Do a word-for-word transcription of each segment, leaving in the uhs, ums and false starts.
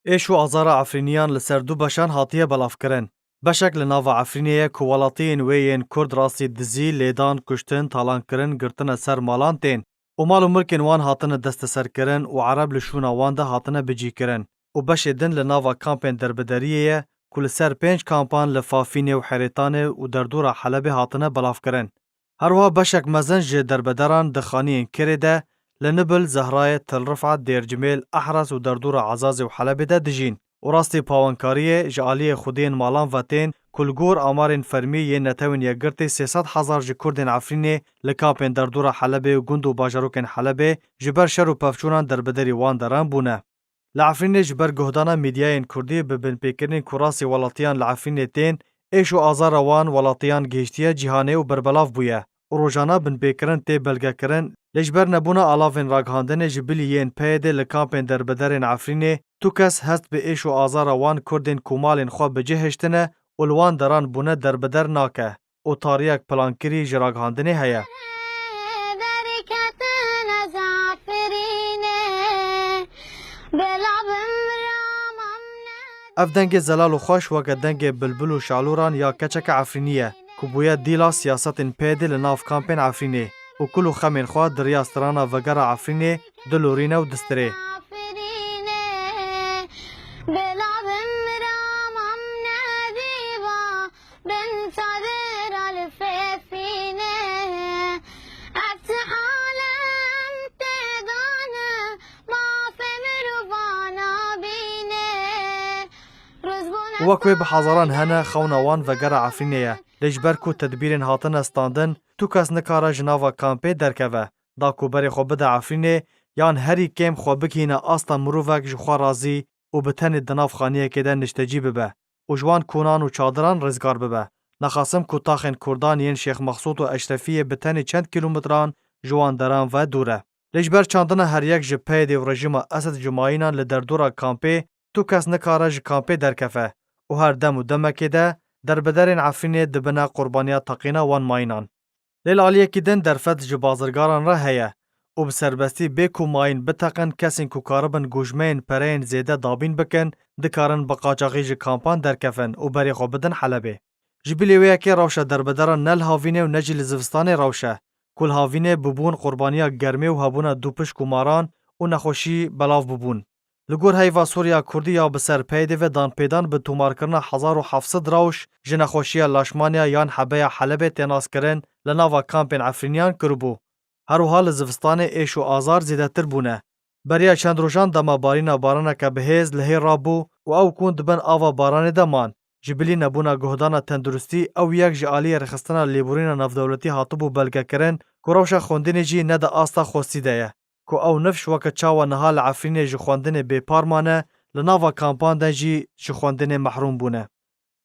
Êş û azara Efrîniyan li ser du beşan hatiye belavkirin. Beşek li nava Efrînê ye ku welatiyên wê yên Kurd rastî dizî, lêdan, kuştin, talankirin, girtine ser malan tên û mal û milkên wan hatine desteserkirin û Ereb li şûna wan de hatine bicîkirin û beşê din li nava kampên derbideriyê ye ku li ser pênc kampan li Fafînê û Herêtanê û derdora Helebê hatine belavkirin. Her wiha beşek mezin ji derbederan di xaniyên kirê de li Nibil, Zehrayê, Til Rifat, Dêrcimêl, Ehres û derdora Ezazê û Helebê de dijîn û rastî pawankariyê ji aliyê xwediyên malan ve tên ku li gor amarên fermî yên Netewên Yekgirtî sê sed hezar ji Kurdên Efrînê li kampên derdora Helebê û gund û bajarokên Helebê ji ber şer û pevçûnan derbederî wan deran bûne. Li Efrînê ji ber guhdana medyayên kurdî bi binpêkirinên ku rastî welatiyan li Efrînê tên, êş û azara wan welatiyan gihiştiye cîhanê û berbelav bûye û rojana binpêkirin tê belgekirin, lê ji ber nebûna alavên ragihandinê ji bilî yên PYD'ê li kampên derbiderên Efrînê, tu kes hest bi êş û azara wan Kurdên ku malên xwe bi cih hiştine û li wan deran bûne derbeder nake û tariyek plankirî ji ragihandinê heye. Ev dengê zelal û xweş weke dengê bilbil û şalûran ya keçeke Efrînî ye ku bûye dîla siyasetên PYD'ê li nav kampên Efrînê û kul û xemên xwe di riya strana Vegera Efrînê dilorîne û distirê. Bin çadira li fefîne, ev ti alem tê dane, mafê mirovana bîne. Rûz bûne Wek wê bi hezaran hene xewna wan Vegera Efrînê ye. Lê ji ber ku tedbîrên hatine standin, tu kes nikare ji nava kampê derkeve, da ku berê xwe bide Efrînê, yan herî kêm xwe bigihîne asta mirovek ji xwe razî û bi tenê di nav xaniyekê de niştecî bibe û ji wan konan û çadiran rizgar bibe. Nexasim ku taxên Kurdan yên Şêx Mexsûd û Eşrefiyê bi tenê çend kîlometran ji wan deran ve dûr e. Lê ji ber çandina her yek ji PYD'ê û rejîma Esed ji mayînan li derdora kampê, tu kes nikare ji kampê derkeve û her dem û demekê de derbiderên Efrînê dibine qurbaniya teqîna wan mayînan. Lê li aliyekî din derfet ji bazirgaran re heye û bi serbestî bê ku mayîn biteqin, kesên ku karibin gojmeyên pereyên zêde dabîn bikin, dikarin bi qaçaxî ji kampan derkevin û berê xwe bidin Helebê. Ji bilî wê yekê rewşa derbideran ne li havînê û ne jî li zivistanê rewş e, ku li havînê bibûn qurbaniya germê û hebûna dûpişk û maran û nexweşî belav bibûn. Li gor heyva Sûriya Kurdî ya bi ser PYD'ê ve danpêdan bi tomarkirina hezar û heft sed rewş ji nexweşiya laşmaniya yan hebeya Helebê tê naskirin, li nava kampên Efrîniyan kiribû. Her wiha li zivistanê êş û azar zêdetir bûne. Beriya çend rojan dema barîna baraneke bihêz li hêr rabû û ew kûn di bin ava baranê de man. Ji bilî nebûna guhdana tenduristî, ew yek ji aliyê rêxistina lêborîna navdewletî hatibû belgekirin ku rewşa xwendinê jî ne di asta xwestî de ye. Ku ew nifş weke çawa niha li Efrînê ji xwendinê bêpar mane, li nava kampan de jî ji xwendinê mehrûm bûne.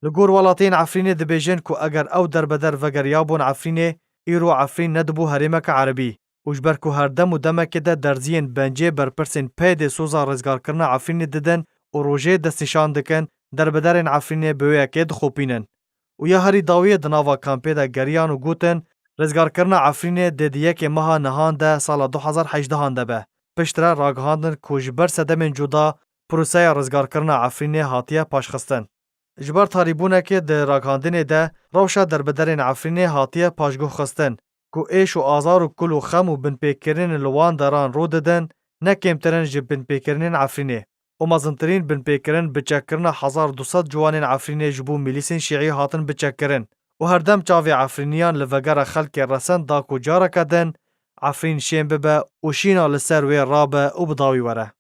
Li gor welatiyên Efrînê dibêjin ku eger ew derbeder vegeriyabûn Efrînê, îro Efrîn nedibû herêmeke erebî û ji ber ku her dem û demekê de derziyên bencê berpirsên PYD'ê soza rizgarkirina Efrînê didin û rojê destnîşan dikin, derbederên Efrînê bi wê yekê dixopînin. Û ya herî dawiyê di nava kampê de geriyan û gotin, rizgarkirina Efrînê dê di yekê meha nihan de sala du hezar hejdehan de be. Piştre ragihandin ku ji ber sedemên cuda proseya rizgarkirina Efrînê hatiye paşxistin. Ji ber tarîbûnekê di ragihandinê de rewşa derbiderên Efrînê hatiye paşguh xistin ku êş û azar û kul û xem û binpêkirinên li wan deran rû didin, ne kêmtir in ji binpêkirinên Efrînê. û mezintirîn binpêkirin biçekkirina hezar du sed ciwanên Efrînê ji bo milîsên şîî hatin biçekkirin û herdem çavê Efrîniyan li vegera xelkê resen da ku careke din Efrîn şên bibe û şîna li ser wê rabe û bi dawî were.